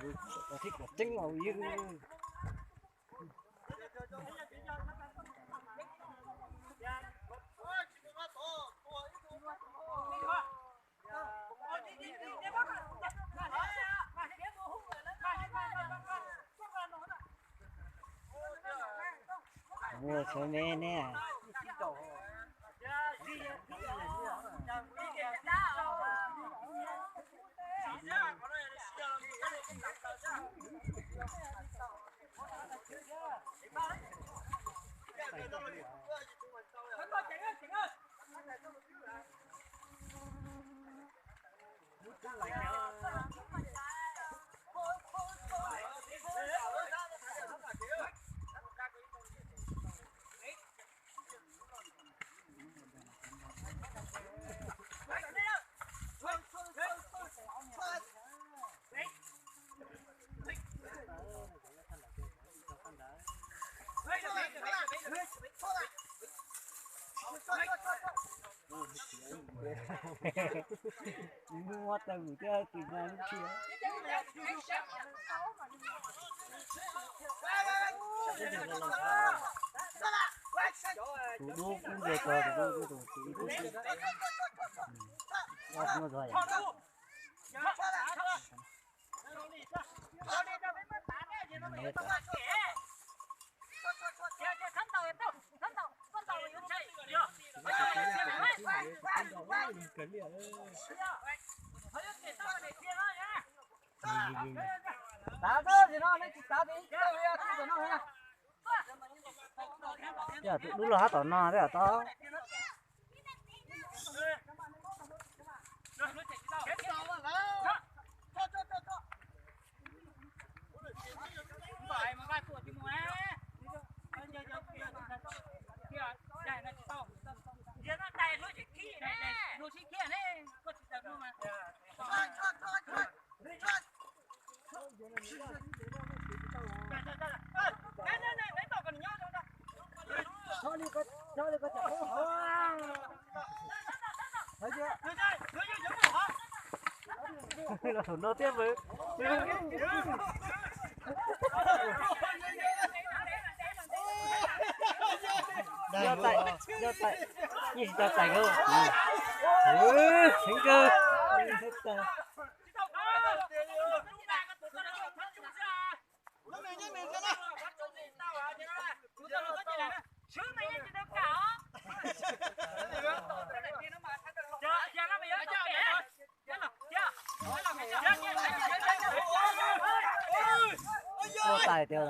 Tib kom tseeb los yog. Ua txhua me ne. Muab tau mus thiab tus no lub thiab. Tus dub kub nce ko, tus dub kub tus tus ib kub xwb. Ob hnub zog yom. Tav xwb no, nej tsis tav tes ib tug no. Yog tus dub los hab tom no thiab tau. Los thaum no thiab mas. Nyob tais, nyob tais, yeej tsis tau tais kawg. Heev kawg. Ua tais tiag.